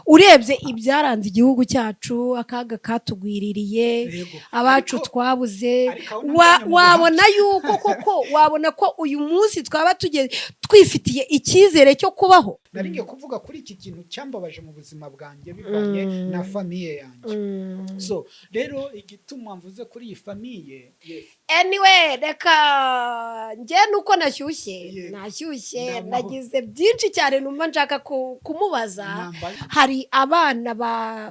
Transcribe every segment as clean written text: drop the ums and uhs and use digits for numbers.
Urebye ibyaranze igihugu cyacu, akaga katugwiririye, abacu twabuze, Ariko aho ntajyanye mu wabona yuko koko wabona ko uyu munsi twaba tugeze twifitiye icyizere cyo kubaho. Nari ngiye kuvuga kuri iki kintu cyambabaje mu buzima bwanjye bivanye na famille yanjye. So rero igituma mvuze kuri iyi famille, yes. Anyway, reka njye nuko nashyushye, nashyushye, nagize byinshi cyane numva nshaka kumubaza. Hari abana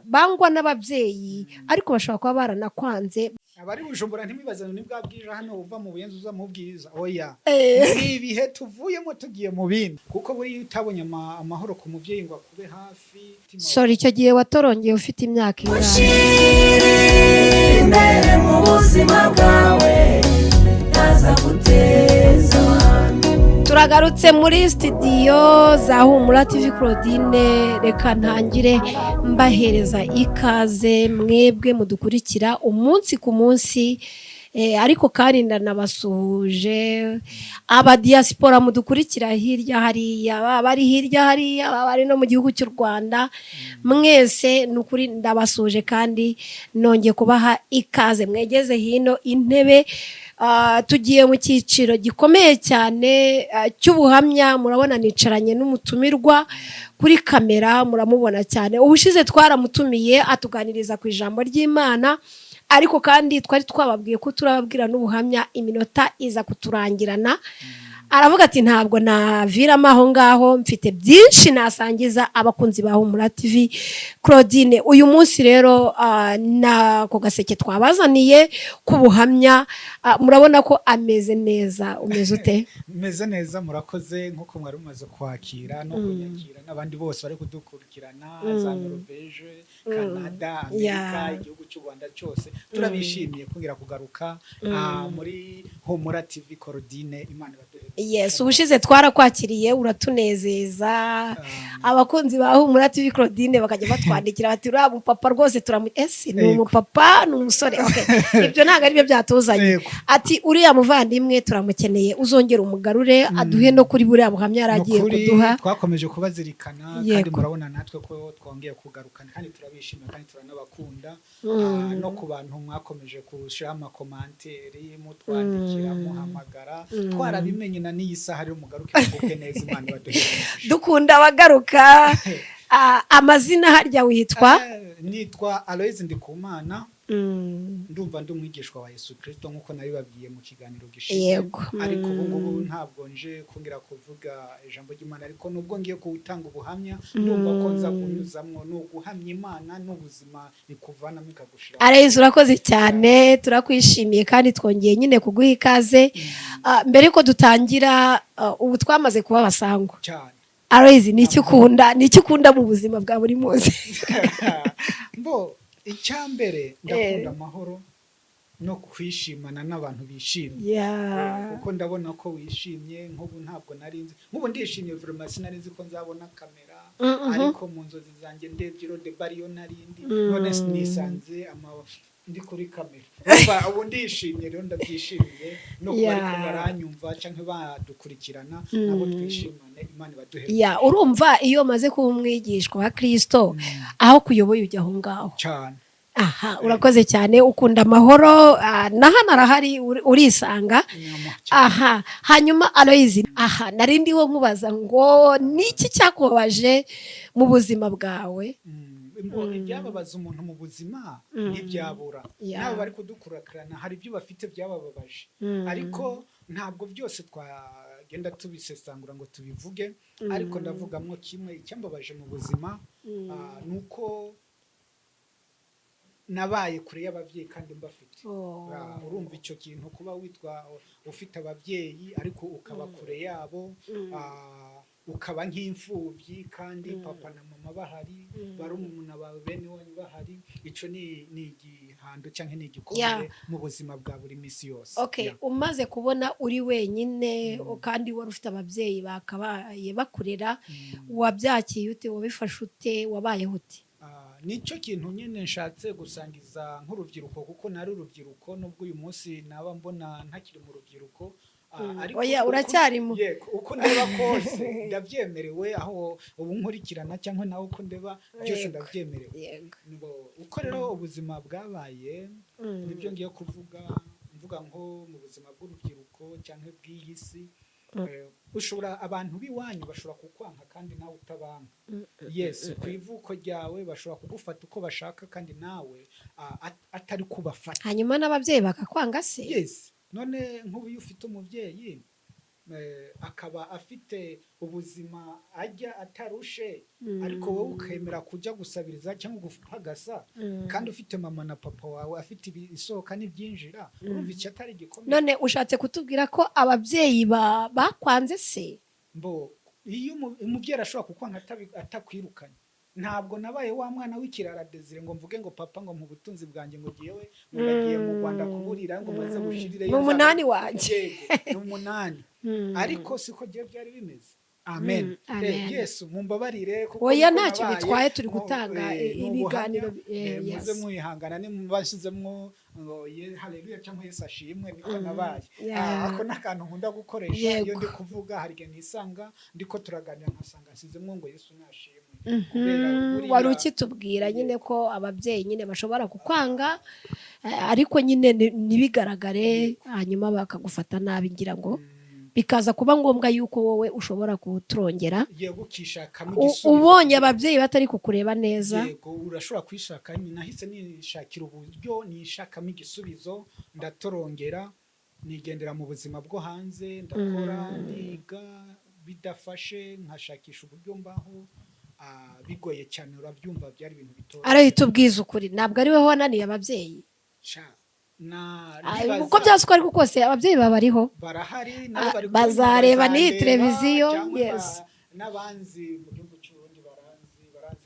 bangwa n'ababyeyi, ariko bashobora kuba baranakwanze. Abari Bujumbura, ntimwibaze ngo nibwa bwije hano uva mu Buyenzi uza mu Bwiza, oya. Ni ibihe tuvuyemo tugiye mu bindi, kuko buriya utabonye amahoro ku mubyeyi ngo akube hafi. Sorry, icyo gihe watorongeye ufite imyaka ingahe? Ushyira imbere mu buzima bwawe, ntaza guteza abantu. Turagarutse muri studio za Humura TV. Claudine, reka ntangire mbahereza ikaze mwebwe mudukurikira umunsi ku munsi, ariko kandi ndanabasuhuje abadiyasipora mudukurikira hirya hariya, baba bari hirya hariya, baba bari no mu gihugu cy'u Rwanda. Mwese ni ukuri ndabasuhuje kandi nongeye kubaha ikaze. Mwegeze hino intebe. Tugiye mu cyiciro gikomeye cyane cy'ubuhamya. Murabona nicaranye n'umutumirwa kuri kamera, muramubona cyane. Ubushize twaramutumiye atuganiriza ku ijambo ry'Imana, ariko kandi twari twababwiye ko turababwira n'ubuhamya. Iminota iza kuturangirana, aravuga ati: "Ntabwo naviramo aho ngaho, mfite byinshi nasangiza abakunzi ba Humura TV." Claudine, uyu munsi rero nako gaseke twabazaniye k'ubuhamya, murabona ko ameze neza. Umeze ute? Meze neza, murakoze. Nk'uko mwari mumaze kwakira no kunyakira n'abandi bose bari kudukurikirana za Norvege, Canada, Amerika, igihugu cy'u Rwanda cyose, turabishimiye kongera kugaruka muri Humura TV. Claudine, Imana ibaduhe. Yes, ubushize twarakwakiriye uratunezeza. Abakunzi ba Humura TV Claudine bakajya batwandikira bati: "Uriya mupapa rwose turamu ese ni umupapa, ni umusore?" Okay. Ibyo ntabwo ari byo byatuzanye. Ati: "Uriya muvandimwe turamukeneye, uzongera umugarure aduhe no kuri buriya buhamya yari agiye Nukuri, kuduha." Twakomeje kubazirikana kandi murabona natwe ko twongeye kugarukana, kandi turabishimira kandi turanabakunda. No ku bantu mwakomeje gushyiraho amacommentaires, mutwandikira, muhamagara, twarabimenye. Na n'iyi saha rero mugaruke mugubwe neza, Imana ibaduhe umugisha. Dukunda abagaruka. Amazina harya witwa? Nitwa Aloys Ndikumana. Ndumva ndi umwigishwa wa Yesu Kristo nk'uko nabibabwiye mu kiganiro gishize. Ariko ubu ngubu ntabwo nje kongera kuvuga ijambo ry'Imana, ariko nubwo ngiye kuwutanga ubuhamya, ndumva ko nza kunyuzamwo ni uguhamya Imana n'ubuzima ikuvanamo ikagushira. Aloys, urakoze cyane, turakwishimiye kandi twongeye nyine kuguha ikaze. Mbere yuko dutangira, ubu twamaze kuba abasangwa. Cyane. Aloys, ni icyo ukunda, ni icyo ukunda mu buzima bwa buri munsi? Mbo icyambere, ndakunda amahoro no kwishimana n'abantu bishimye. Kuko ndabona ko wishimye. Nk'ubu ntabwo nari nzi, nk'ubu ndishimye vraiment, sinari nzi ko nzabona kamera, ariko mu nzozi zanjye ndebye irode bariyo narindi, none nisanze ndi kuri kamera. Urumva ubu ndishimye rero, ndabyishimiye no kuba ariko baranyumva cyangwa badukurikirana nabo, twishimane, Imana ibaduhe. Ya, urumva iyo umaze kuba umwigishwa wa Kristo, aho kuyoboye ujya aho ngaho. Cyane. Aha, urakoze cyane. Ukunda amahoro, na hano arahari, urisanga. Cyane. Aha, hanyuma Aloys, aha nari ndiho nkubaza ngo niki cyakubabaje mu buzima bwawe? Ibyababaza umuntu mu buzima ntibyabura. Nabo bari kudukurikirana hari ibyo bafite byabababaje, ariko ntabwo byose twagenda tubisesangura ngo tubivuge. Ariko ndavugamwo kimwe icyambabaje mu buzima, ni uko nabaye kure y'ababyeyi kandi mbafite. Urumva icyo kintu, kuba witwa ufite ababyeyi ariko ukaba kure yabo, ukaba nk'imfubyi kandi papa na mama bahari, barumuna bawe, bene wanyu bahari, icyo ni igihando cyangwa ni igikomere mu buzima bwa buri minsi yose. Umaze kubona uri wenyine kandi wari ufite ababyeyi bakabaye bakurera, wabyakiye ute? Wabifashe ute? Wabayeho ute? Nicyo kintu nyine nshatse gusangiza nk'urubyiruko, kuko nari urubyiruko nubwo uyu munsi naba mbona ntakiri mu rubyiruko. Ariko Oya, uracyarimo. Yego, uko ndeba kose ndabyemerewe, aho ubu nkurikirana cyangwa nawe uko ndeba byose ndabyemerewe. Uko rero ubuzima bwabaye, nibyo ngiye kuvuga, mvuga nko mu buzima bw'urubyiruko cyangwa bw'iyi si. Ushobora, abantu b'iwanyu bashobora kukwanka kandi nawe utabanka. Yes, ku ivuko ryawe bashobora kugufata uko bashaka kandi nawe atari kubafata. Hanyuma n'ababyeyi bakakwanga se? Yes, none nk'ubu iyo ufite umubyeyi akaba afite ubuzima ajya atarushe, ariko wowe ukemera kujya gusabiriza cyangwa gupagasa, kandi ufite mama na papa wawe afite ibisohoka n'ibyinjira, urumva icyo atari gikomeye? None ushatse kutubwira ko ababyeyi bakwanze se? Mbo iyo umubyeyi arashobora kukwanga atakwirukanye. Ntabwo nabaye wa mwana w'ikirara Desire ngo mvuge ngo papa ngo mu butunzi bwanjye ngo ngiyewe ngo ndagiye mu Rwanda kuburira ngo maze bushirireyo. Ni umunani wanjye. Yego, ni umunani, ariko siko giye byari bimeze. Amen. Amen. Yesu mumbabarire kuko Oya, niko ntacyo nabaye. bitwaye, turi gutanga ni ibiganiro, ubuhamya. Muze mwihangana nimubashyizemwo ngo haleluya cyangwa Yesu ashimwe, niko nabaye. Ako ni akantu nkunda gukoresha iyo ndi kuvuga. Hari igihe nisanga ndiko turaganira nkasanga nsizemwo ngo Yesu nashimwe. Kubera buriya- Wari ukitubwira nyine ko ababyeyi nyine bashobora kukwanga, ariko nyine ntibigaragare, hanyuma bakagufata nabi, ngira ngo bikaza kuba ngombwa yuko wowe ushobora kuturongera. Yego, ukishakamo igisubizo. Ubonye ababyeyi batari kukureba neza. Yego, urashobora kwishaka. Nahise nishakira uburyo nishakamo igisubizo, ndatorongera, nigendera mu buzima bwo hanze, ndakora, ndiga, bidafashe nkashakisha uburyo mbaho. Bigoye cyane, urabyumva, byari ibintu bitoroshye. Arahita ubwiza ukuri, ntabwo ari we wananiye ababyeyi? Sha, na Uko byose uko ariko kose ababyeyi baba bariho. Barahari nabo, bari Bazareba n'iyi bazandeba, televiziyo, cyangwa n'abanzi mu gihugu cy'u Burundi baranzi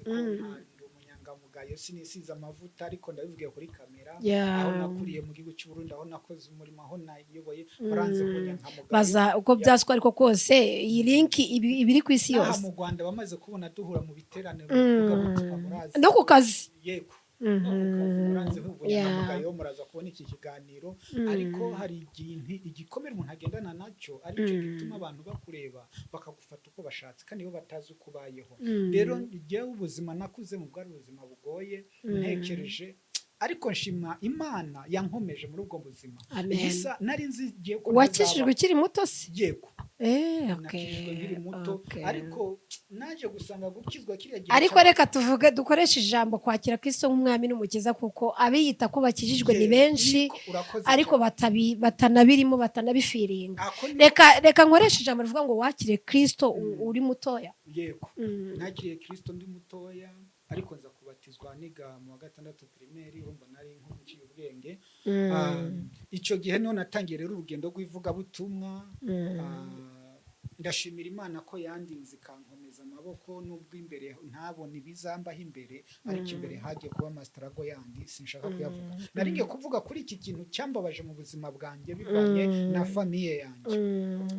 ko ndi umunyangamugayo, sinisize amavuta, ariko ndabivugiye kuri kamera. Aho nakuriye mu gihugu cy'u Burundi, aho nakoze umurimo, aho nayoboye, baranze ko nyangamugayo. Baza uko byose uko ariko kose iyi link iba iri ku isi N'aha yose. mu Rwanda bamaze kubona duhura mu biterane bivugabutumwa, murazi. No ku kazi. Yego, no ku kazi muranzi nk'ubunyangamugayo, muraza kubona iki kiganiro. Ariko hari igihe igikomere umuntu agendana nacyo aricyo gituma abantu bakureba bakagufata uko bashatse kandi bo batazi uko ubayeho. Rero njyewe ubuzima nakuze mu bwari ubuzima bugoye ntekereje, ariko nshima Imana yankomeje muri ubwo buzima. Amen. Igisa nari nzi igihe ko Wakijijwe ntazaba- ukiri muto se? Yego. Nakijijwe nkiri muto, ariko naje gusanga gukizwa kiriya gihe Ariko reka tuvuge, dukoreshe ijambo kwakira Kristo nk'umwami n'umukiza, kuko abiyita ko bakijijwe ni Yego, benshi, urakoze ariko cyane. batanabirimo, batanabifiringa. Ako ni- Reka nkoreshe ijambo rivuga ngo wakire Kristo uri mutoya. Yego, nakiriye Kristo ndi mutoya, ariko nza kubatizwa niga mu wa gatandatu primaire. Urumva nari nk'uciye ubwenge. Icyo gihe niho natangiye rero urugendo rw'ivugabutumwa. Ndashimira Imana ko yandinze ikankomeza amaboko, nubwo imbere ntabona ibizambaho imbere, ariko imbere hagiye kuba ama struggle yandi sinshaka kuyavuga. Nari ngiye kuvuga kuri iki kintu cyambabaje mu buzima bwanjye bivanye na famille yanjye.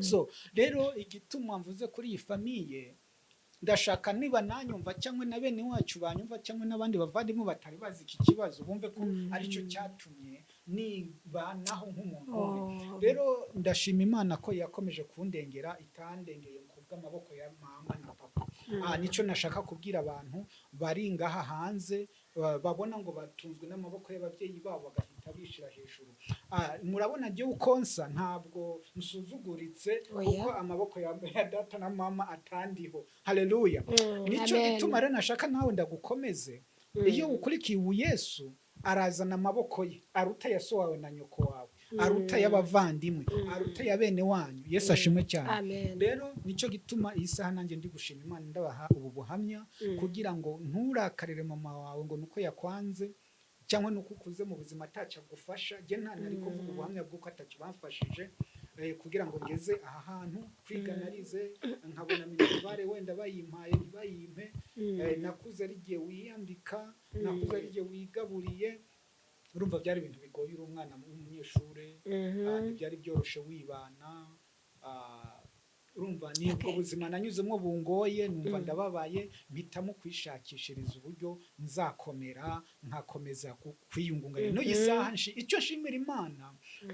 So rero igituma mvuze kuri iyi famille, ndashaka niba nanyumva cyangwa na bene wacu banyumva cyangwa n'abandi bavandimwe batari bazi iki kibazo, bumve ko aricyo cyatumye nibanaho nk'umuntu umwe. Rero ndashima Imana ko yakomeje kundengera, itandengeye ku bw'amaboko ya mama na papa. Nicyo nashaka kubwira abantu bari ngaha hanze, babona ngo batunzwe n'amaboko y'ababyeyi babo bagahita bishira hejuru. Murabona jyewe uko nsa, ntabwo nsuzuguritse, Oya. kuko amaboko ya data na mama atandiho. Haleluya. Nicyo Amen. gituma rero nashaka nawe ndagukomeze. Iyo ukurikiye ubu Yesu arazana amaboko ye aruta ya so wawe na nyoko wawe, aruta y'abavandimwe, aruta ya bene wanyu. Yesu ashimwe cyane. Amen. Rero nicyo gituma iyi saha nanjye ndi gushima Imana, ndabaha ubu buhamya kugira ngo nturakarire mama wawe ngo nuko yakwanze cyangwa nuko ukuze mu buzima atacyo agufasha. Jye nta nari kuvuga ubuhamya bw'uko atacyo bamfashije kugira ngo ngeze aha hantu kwiga. Narize nkabona minerval wenda bayimpaye ntibayimpe. Nakuze ari igihe wiyambika, nakuze ari igihe wigaburiye. Urumva byari ibintu bigoye uri umwana w'umunyeshuri. Ntibyari byoroshe wibana. Urumva, ni ubwo buzima nanyuzemo bungoye, numva ndababaye, mpitamo kwishakishiriza uburyo nzakomera, nkakomeza kwiyungunganya. N'uyu saha icyo nshimira Imana,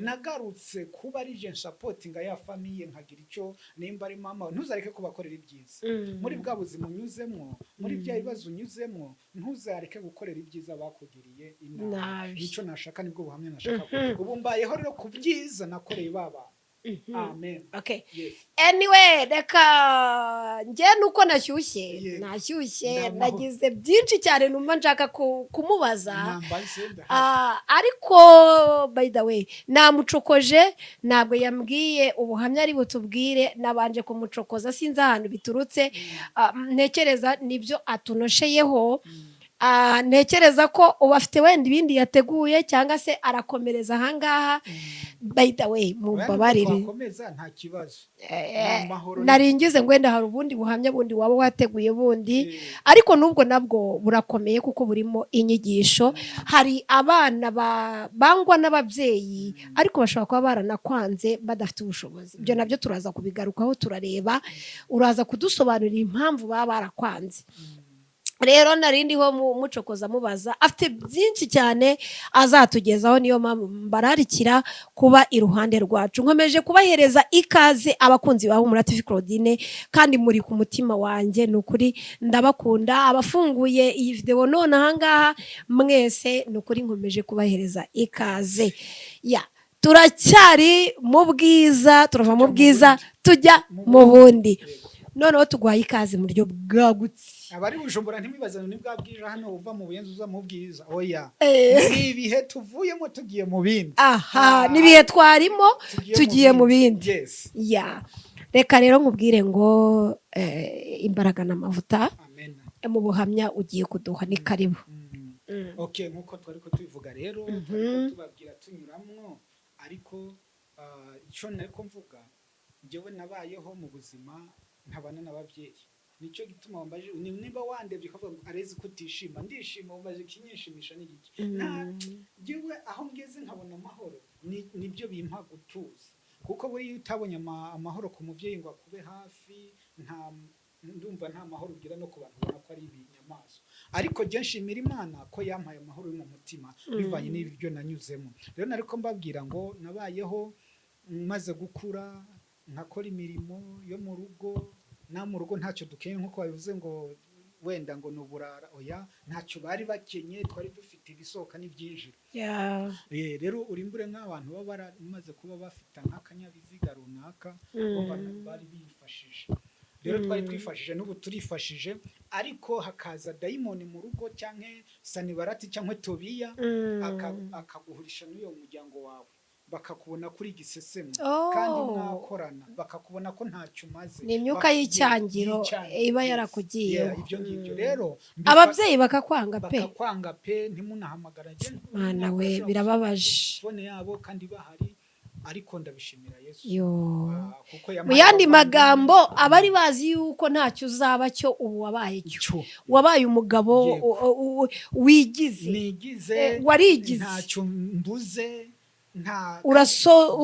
nagarutse kuba ari je nsupportinga ya famille, nkagira icyo nimba ari mama. Ntuzareke kubakorera ibyiza muri bwa buzima unyuzemo, muri bya bibazo unyuzemo. Ntuzareke gukorera ibyiza bakugiriye inabi. Nabi. Nicyo nashaka, nibwo buhamya nashaka kuvuga. Ubu mbayeho rero ku byiza nakoreye ba bantu. Amen. Okay. Yes. Anyway, reka njye nuko nashyushye, nashyushye, Ndamahoro. nagize byinshi cyane numva nshaka kumubaza. Nambaze, ndahari. Ah, ariko by the way, namucokoje, ntabwo yambwiye ubuhamya ari butubwire. Nabanje kumucokoza, sinzi ahantu biturutse. Ah, ntekereza nibyo atunosheyeho. Ah, ntekereza ko ubu afite wenda ibindi yateguye cyangwa se arakomereza ahangaha. By the way, mumbabarire. Twakomeza, nta kibazo. Ni amahoro. Nari ngize ngo wenda hari ubundi buhamya bundi waba wateguye bundi, ariko n'ubwo nabwo burakomeye kuko burimo inyigisho. Hari abana bangwa n'ababyeyi, ariko bashobora kuba baranakwanze badafite ubushobozi. Ibyo nabyo turaza kubigarukaho, turareba, uraza kudusobanurira impamvu baba barakwanze. Rero nari ndiho mucokoza, mubaza, afite byinshi cyane azatugezaho, niyo mpamvu mbararikira kuba iruhande rwacu. Nkomeje kubahereza ikaze, abakunzi ba Humura TV Claudine, kandi muri ku mutima wanjye, ni ukuri ndabakunda. Abafunguye iyi videwo none ahangaha mwese, ni ukuri nkomeje kubahereza ikaze. Ya, turacyari mu bwiza, turava mu bwiza tujya mu bundi. Noneho tuguhaye ikaze mu buryo bwagutse. Abari Bujumbura ntimwibaze ngo ni bwa bwije hano, uva mu Buyenzi uza mu Bwiza, oya. Ni ibihe tuvuyemo tugiye mu bindi. Aha. Ah. N'ibihe twarimo tugiye mu bindi. Yes. Ya, reka rero nkubwire ngo imbaraga n'amavuta Amen. mu buhamya ugiye kuduha. Ni karibu. Okay, nkuko twari ko tubivuga rero, twari ko tubabwira tunyuramwo, ariko icyo nari ko mvuga, njyewe nabayeho mu buzima ntabana n'ababyeyi. Nicyo gituma wambaje, niba wandebye ukavuga ngo arezi ko utishima, ndishima. Wambaje ikinyishimisha ni igiki? Nta njyewe aho ngeze nkabona amahoro, nibyo bimpa gutuza, kuko buriya iyo utabonye amahoro ku mubyeyi ngo akube hafi, nta ndumva nta mahoro ugira no ku bantu ubona ko ari ibinyamaswa. Ariko jye nshimira Imana ko yampaye amahoro yo mu mutima bivanye n'ibyo nanyuzemo. Rero nari ko mbabwira ngo nabayeho maze gukura nkakora imirimo yo mu rugo. Na mu rugo ntacyo dukenye, nk'uko babivuze ngo wenda ngo ni uburara, oya, ntacyo bari bakenye, twari dufite ibisohoka n'ibyinjira. Rero urimbure nk'abantu baba baramaze kuba bafite nk'akanyabiziga runaka, urumva bari bifashije. Rero twari twifashije, n'ubu turifashije, ariko hakaza dayimoni mu rugo cyangwa Sanibarati cyangwa Tobiya, akaguhurisha n'uyo muryango wawe, bakakubona kuri giseseme kandi mwakorana, bakakubona ko ntacyo umaze. Ni imyuka y'icyangiro y'icyangiro, iba yes. yarakugiyeho. Yeah, ibyo ngibyo. Rero Ababyeyi bakakwanga pe. Bakakwanga pe, ntimunahamagara. Mwana we, birababaje. Phone yabo kandi bahari, ariko ndabishimira Yesu. Yo. Ah, kuko Mu yampaye yandi abavandimwe. magambo, abari bazi yuko ntacyo uzaba cyo, ubu wabaye cyo. Cyo. Wabaye umugabo wigize. Nigize. Warigize. Ntacyo mbuze, nta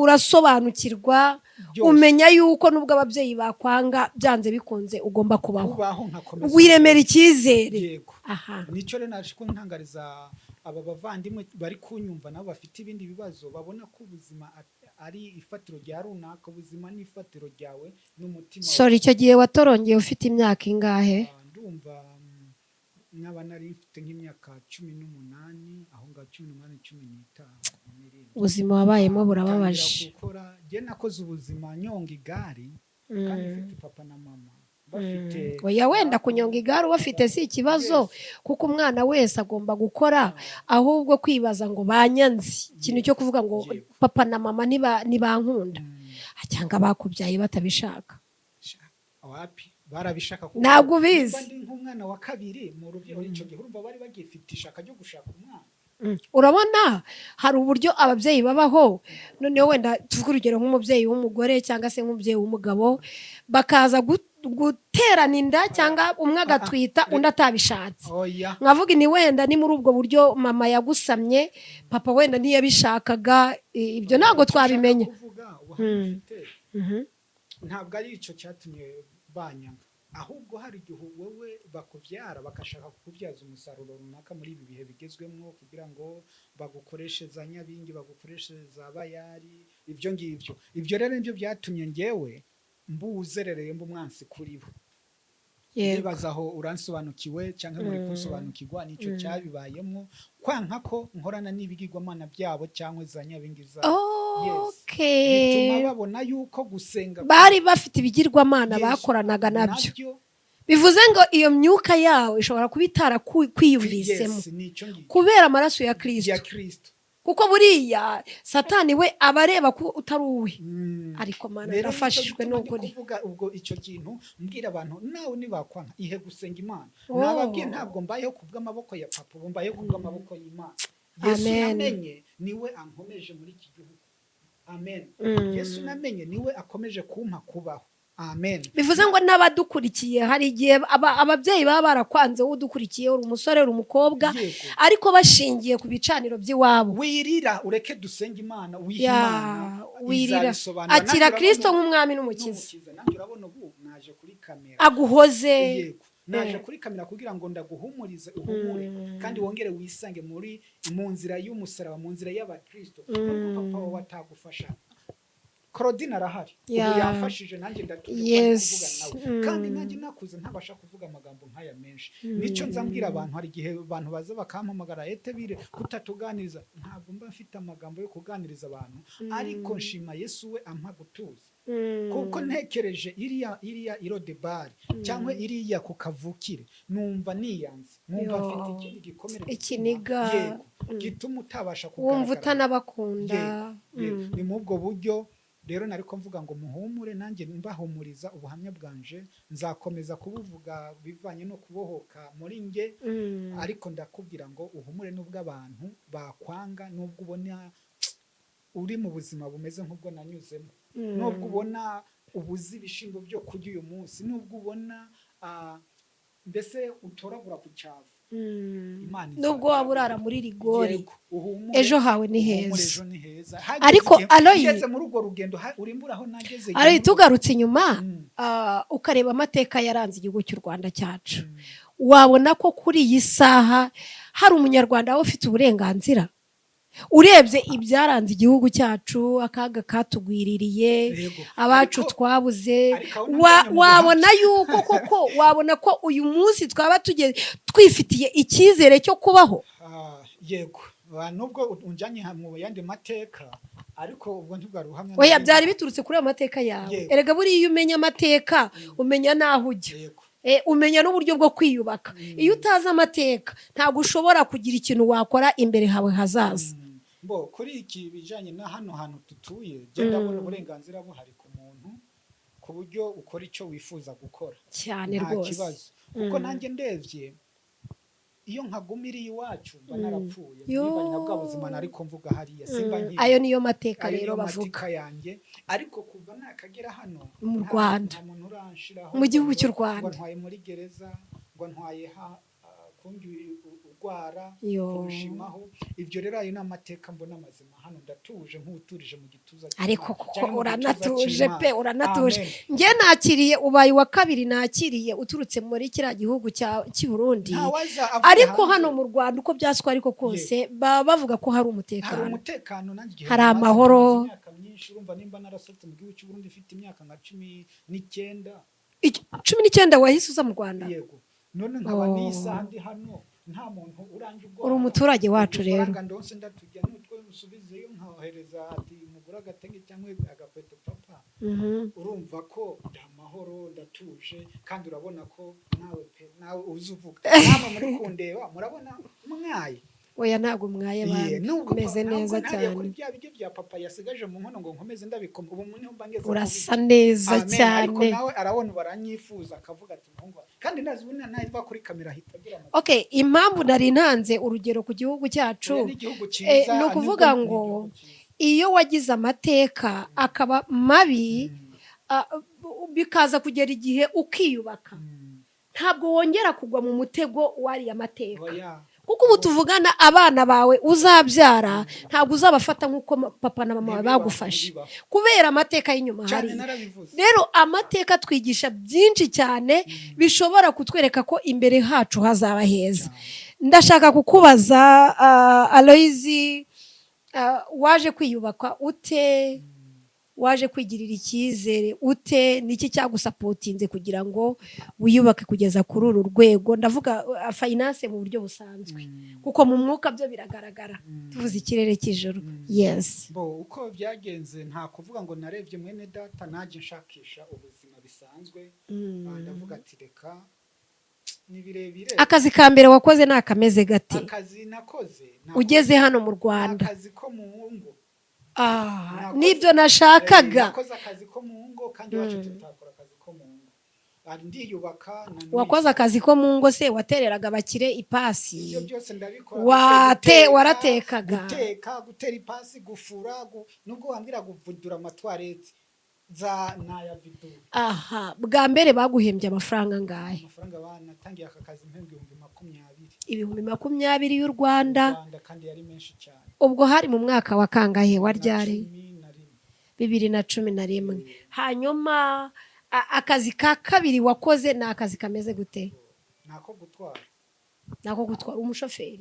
Urasobanukirwa, Byose. umenya yuko nubwo ababyeyi bakwanga, byanze bikunze ugomba kubaho. Kubaho, nkakomeza. Wiremera icyizere. Yego. Aha. Nicyo rero naje ko ntangariza aba bavandimwe bari kunyumva, nabo bafite ibindi bibazo, babona ko ubuzima ari ifatiro rya runaka. Ubuzima ni ifatiro ryawe n'umutima. Sorry, icyo gihe watorongeye ufite imyaka ingahe? Ah, ndumva naba nari mfite nk'imyaka 18 aho ngaho, 18, 15 n'irindwi. Ubuzima wabayemo burababaje. Ntangira gukora, njye nakoze ubuzima nyonga igare kandi mfite papa na mama bafite. Oya, wenda kunyonga igare ubafite si ikibazo, kuko umwana wese agomba gukora. Ahubwo kwibaza ngo banyanze, ikintu cyo kuvuga ngo papa na mama ntibankunda, cyangwa bakubyaye batabishaka. Wapi, barabishaka kuko Ntabwo ubizi. nimba ndi nk'umwana wa kabiri mu rubyaro, icyo gihe urumva bari bagifite ishaka ryo gushaka umwana. Urabona hari uburyo ababyeyi babaho, noneho wenda tuvuge urugero nk'umubyeyi w'umugore cyangwa se nk'umubyeyi w'umugabo, bakaza guterana inda, cyangwa umwe agatwita undi atabishatse. Oya. Nkavuga ni wenda ni muri ubwo buryo mama yagusamye, papa wenda ntiyabishakaga. Ibyo ntabwo Icyo nshaka twabimenya. kuvuga, ubuhamya mfite, Ntabwo ari icyo cyatumye banyanga, ahubwo hari igihe wowe bakubyara bagashaka kukubyaza umusaruro runaka muri ibi bihe bigezwemo, kugira ngo bagukoreshe za nyabingi, bagukoreshe za bayari, ibyo ngibyo. Ibyo rero nibyo byatumye ngewe mbuzerereye, mba umwansi kuri bo. Nibaza aho uransobanukiwe cyangwa muri kunsobanukirwa nicyo cyabibayemo, kwanka ko nkorana n'ibigirwamana byabo cyangwa za nyabingi zabo. Yes. Bituma babona yuko gusenga Bari bafite ibigirwamana Yes. bakoranaga nabyo. Nabyo. Bivuze ngo iyo myuka yawe ishobora kuba itarakwiyumvisemo Yes, nicyo ngicyo. kubera amaraso ya Kirisito. Ya Kristo. Kuko buriya Satani we aba areba ko utari uwe. Ariko Mana, Rero nicyo ndafashijwe gituma ndi n'ukuri. kuvuga ubwo icyo kintu, mbwira abantu nawe nibakwanka, ihe gusenga Imana. Oh. Nababwiye, ntabwo mbayeho kubw'amaboko ya papa, ubu mbayeho kubw'amaboko y'Imana. Yesu Amen. namenye niwe ankomeje muri iki gihugu. Amen. Yesu namenye niwe akomeje kumpa kubaho. Amen. Bivuze ngo n'abadukurikiye, hari igihe ababyeyi baba barakwanze, wowe udukurikiye, uri umusore, uri umukobwa, ariko bashingiye ku bicaniro by'iwabo. Wirira, ureke dusenge Imana, wihe Ya, Imana wirira. izabisobanura. Akira Nanjye Kirisito urabona- nk'umwami n'umukiza. N'umukiza. Nanjye urabona ubu naje kuri kamera. Aguhoze. Yego, naje kuri kamera kugira ngo ndaguhumurize, uhumure kandi wongere wisange mu nzira y'umusaraba, mu nzira y'abakristo. Nubwo papa wawe atagufasha, Claudine arahari ubu, yamfashije, nanjye ndatuje kuba ndi kuvugana nawe. Kandi nanjye nakuze ntabasha kuvuga amagambo nk'aya menshi. Nicyo nza mbwira abantu, hari igihe abantu baza bakampamagara, ete bire kutatuganiriza, ntabwo mba mfite amagambo yo kuganiriza abantu, ariko nshima Yesu we ampa gutuza, kuko ntekereje iriya irodebari cyangwa iriya ku kavukire, numva niyanze, nkumva Yo. mfite ikindi gikomere gituma- Ikiniga. Yego, gituma utabasha Wumva kugaragara. utanabakunda. Yego. Ni muri ubwo buryo rero nariko mvuga ngo muhumure, nanjye mbahumuriza. Ubuhamya bwanje nzakomeza kubuvuga bivanye no kubohoka muri nge, ariko ndakubwira ngo uhumure, nubwo abantu bakwanga, nubwo ubona uri mu buzima bumeze nk'ubwo nanyuzemo, nubwo ubona ubuze ibishimbo byo kurya uyu munsi, nubwo ubona mbese utoragura ku cyavu, Imana Nubwo waba urara muri rigori, Yego, uhumure, ejo hawe ni uhumure, heza. Ejo ni heza. Hageze Ariko igihe- Aloyi- ugeze muri urwo rugendo, urimbura aho nageze igihe Ari tugarutse inyuma, ukareba amateka yaranze igihugu cy'u Rwanda cyacu, wabona ko kuri iyi saha hari umunyarwanda waba ufite uburenganzira, urebye ibyaranze igihugu cyacu, akaga katugwiririye, abacu twabuze, Ariko aho nabonye mu wabona yuko koko, wabona ko uyu munsi twaba twifitiye icyizere cyo kubaho? Yego. Nubwo unjanye mu yandi mateka, ariko ubwo ntibwari ubuhamya. Oya, byari biturutse kuri ayo mateka yawe. Yego. Erega buriya iyo umenya amateka, umenya n'aho ujya. Umenya n'uburyo bwo kwiyubaka. Iyo utazi amateka, ntabwo ushobora kugira ikintu wakora imbere hawe hazaza. Bo kuri iki bijanye na hano hantu dutuye, genda ndabona uburenganzira buhari ku muntu, ku buryo ukora icyo wifuza gukora Cyane nta rwose. kibazo, kuko nanjye ndebye iyo nkagumiriye iwacu mba narapfuye, Yo. nibanye na bwa buzima nariko mvuga hariya, simba nkiri. Ayo niyo mateka Ayo rero niyo bavuga. mateka yanjye, ariko kuva nakagera hano Mu Rwanda. nta muntu uranshiraho Mu gihugu ngo cy'u Rwanda. ngo ntwaye muri gereza, ngo ntwaye ha kundi urwara Yo. kurushimaho. Ibyo rero, ayo ni amateka mbona mazima. Hano ndatuje nk'uturije mu gituza cy'Imana, Ariko kuko cyangwa mu gituza uranatuje cy'Imana. pe, uranatuje. Amen. Njye nakiriye, ubaye uwa kabiri nakiriye uturutse muri kiriya gihugu cy'i Burundi. Ntawaza avuye Ariko hanze. hano mu Rwanda, uko byaswa ariko kose, baba bavuga ko hari Hari umutekano. umutekano. Nanjye igihe Hari maze, amahoro. maze imyaka myinshi, urumva nimba narasohotse mu gihugu cy'u Burundi mfite imyaka nka 19. 19 wahise uza mu Rwanda? Yego. None nkaba Oh. n'iyi saha ndi hano, nta muntu uranje ubwoba. Uri umuturage wacu rero. Udufaranga ndonse ndatujya, n'utwo nsubizeyo nkohereza ati mugure agatenge cyangwa agakweto papa. Urumva ko ndi amahoro, ndatuje, kandi urabona ko nawe pe, nawe uzi uvuga, namwe muri kundeba murabona mwaye. Oya, ntabwo mwaye. Ye, Bandi nubwo umeze ntabwo neza ntariye cyane. kuri bya biryo bya papa yasigaje mu nkono ngo nkomeze ndabikoma, ubu niho mba ngeze. Urasa neza Amen. cyane. Ariko nawe arabona baranyifuza, akavuga ati muhungu wanjye. Kandi ndazi ubu nava kuri kamera ahita agira amatsiko. Okay, impamvu nari ntanze urugero ku gihugu cyacu, Oya, ni igihugu cyiza, ni ukuvuga nubwo ni ngo igihugu cyiza. iyo wagize amateka akaba mabi, bikaza kugera igihe ukiyubaka, ntabwo wongera kugwa mu mutego wariya mateka. Oya. Kuko ubu tuvugana, abana bawe uzabyara ntabwo uzabafata nk'uko papa na mama bawe Ntibibaho, bagufashe ntibibaho. Kubera amateka y'inyuma Cyane, hariya. Narabivuze. Rero amateka twigisha byinshi cyane bishobora kutwereka ko imbere hacu hazaba heza. Ndashaka kukubaza, Aloyizi, waje kwiyubaka ute? Waje kwigirira icyizere ute? Niki cyagusupportinze kugira ngo wiyubake kugeza kuri uru rwego? Ndavuga finance mu buryo busanzwe, kuko mu mwuka byo biragaragara, tuvuze ikirere cy'ijoro, yes. Bo, uko byagenze, nta kuvuga ngo narebye mwene data, najye nshakisha ubuzima bisanzwe. Ndavuga ati reka, ni birebire. Akazi ka mbere wakoze ni akameze gate? Akazi nakoze Ugeze hano mu Rwanda. Akazi ko mu ngo. Nibyo nashakaga. Nakoze akazi ko mu ngo, kandi iwacu tutakora akazi ko mu ngo. Ndiyubaka na n'uyu. Wakoze akazi ko mu ngo se? Watereraga abakire ipasi? Ibyo byose ndabikora. Waratekaga? Guteka, gutera ipasi, gufura, nubwo wambwira guvidura amatoilettes za nayavidura. Aha, bwa mbere baguhembye amafaranga angahe? Amafaranga banatangiye aka kazi mpembwa 20,000. 20,000 y'u Rwanda. Rwanda, kandi yari menshi cyane. Ubwo hari mu mwaka wa kangahe? Wa Na ryari? 11. 2011. Hanyuma akazi ka kabiri wakoze ni akazi kameze gute? Ni ako gutwara. Ni ako gutwara, umushoferi.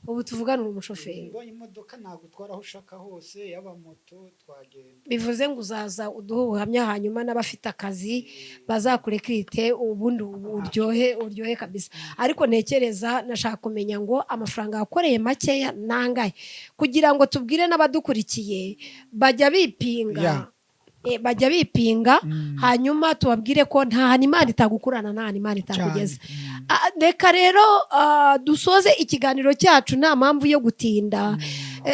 Ubu tuvugana uri umushoferi. Mbonye imodoka nagutwara aho ushaka hose, yaba moto twagenda. Bivuze ngo uzaza uduhe ubuhamya, hanyuma n'abafite akazi bazakurecruite, ubundi uryohe, uryohe kabisa. Ariko ntekereza nashaka kumenya ngo amafaranga wakoreye makeya nangahe, kugira ngo tubwire n'abadukurikiye bajya bipinga. Bajya bipinga, hanyuma tubabwire ko nta hantu Imana itagukurana, nta hantu Imana itakugeza. Reka rero dusoze ikiganiro cyacu, nta mpamvu yo gutinda.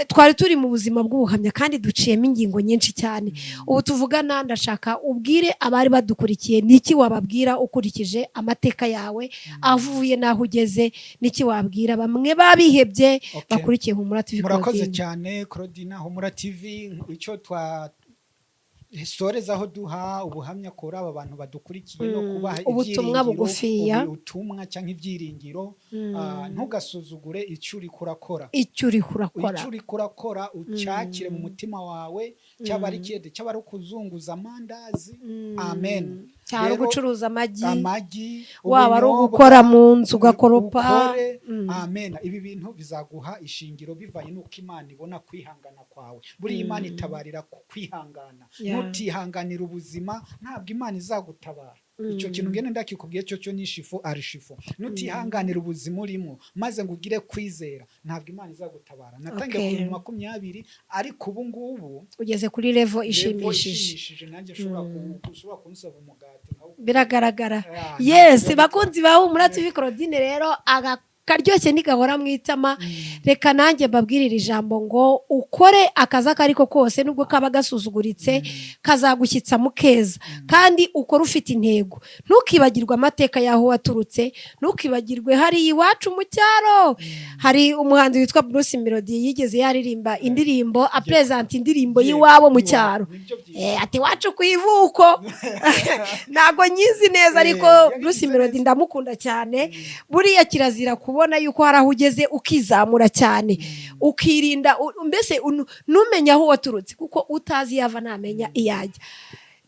Twari turi mu buzima bw'ubuhamya kandi duciyemo ingingo nyinshi cyane. Ubu tuvugana ndashaka ubwire abari badukurikiye, niki wababwira ukurikije amateka yawe, avuye n'aho ugeze? Niki wabwira bamwe babihebye bakurikiye Humura TV? Murakoze Claudine. cyane, Claudine. Humura TV, icyo twa sorezaho duha ubuhamya kuri aba bantu badukurikiye no kubaha Ubutumwa ibyiringiro, bugufiya. Ubutumwa cyangwa ibyiringiro, ntugasuzugure icyo uri kurakora. Icyo uri kurakora. Icyo uri kurakora ucyakire mu mutima wawe, cyaba ari ikiyede, cyaba ari ukuzunguza amandazi, amen. Cyaba ari Rero, gucuruza amagi, amagi, waba ari ubunyobwa, ugukora mu nzu ugakoropa. Ukore, amen. Ibi bintu bizaguha ishingiro bivanye n'uko Imana ibona kwihangana kwawe. Buriya Imana itabarira ku kwihangana. Nutihanganira ubuzima ntabwo Imana izagutabara. Icyo kintu ngene ndakikubwiye cyo cyo ni shifu arishifu. Nutihanganira ubuzima urimo maze ngo ugire kwizera, ntabwo Imana izagutabara. Natangiye ku 20,000, ariko ubu ngubu Ugeze kuri level level ishimishije. Ishimishije. Nanjye ushobora kunsaba umugati nkawukora. Biragaragara. Yes, Yes, bakunzi ba Humura TV Claudine, rero aga karyoshye ntigahora mu itama. Reka nanjye mbabwirire ijambo ngo ukore akazi ako ariko kose, nubwo kaba gasuzuguritse, kazagushyitsa mu keza. Kandi ukore ufite intego, ntukibagirwe amateka y'aho waturutse, ntukibagirwe hariya iwacu mu cyaro. Hari umuhanzi witwa Bruce Melody yigeze yaririmba indirimbo, apresenta indirimbo y'iwabo mu cyaro. Nibyo byiza. Ati iwacu ku ivuko. Ntabwo nyizi neza, ariko Yabigize Bruce Melody neza. ndamukunda cyane. Buriya kirazira kubona yuko hari aho ugeze ukizamura cyane, ukirinda mbese ntumenye aho waturutse, kuko utazi iyo ava ntamenya iyo ajya.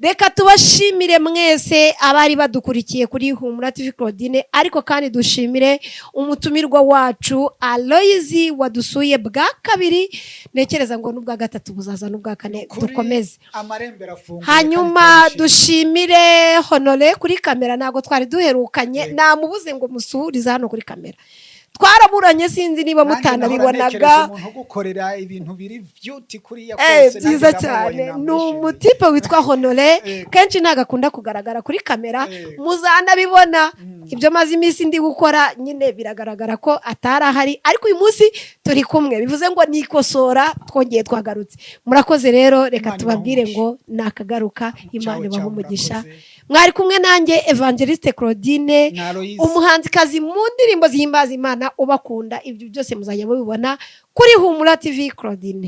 Reka tubashimire mwese abari badukurikiye kuri Humura TV Claudine, ariko kandi dushimire umutumirwa wacu Aloyizi wadusuye bwa kabiri. Ntekereza ngo n'ubwa gatatu buzaza, n'ubwa kane. Ukuri, Dukomeze. Amarembo arafunguye Hanyuma kandi turishimye. dushimire Honore kuri kamera, ntabwo twari duherukanye. Namubuze ngo musuhurize hano kuri kamera, twaraburanye, sinzi niba Nanjye nahora mutanabibonaga. ntekereza umuntu ugukorera ibintu biri beauty kuriya kose, Byiza nanjye cyane. ndamubonye, Ni namwishimiye. umutipe witwa Honore. Kenshi ntabwo akunda kugaragara kuri kamera, muzanabibona. Ibyo maze iminsi ndi gukora nyine biragaragara ko atari ahari, ariko uyu munsi turi kumwe, bivuze ngo nikosora, twongeye twagarutse. Murakoze rero, reka Imana tubabwire ibahe ngo nakagaruka. Imana Ciao, ibahe ciao, umugisha. murakoze. Mwari kumwe nanjye Evangeliste Claudine, Na Aloys. umuhanzikazi mu ndirimbo zihimbaza Imana, ubakunda. Ibyo byose muzajya mubibona kuri Humura TV Claudine.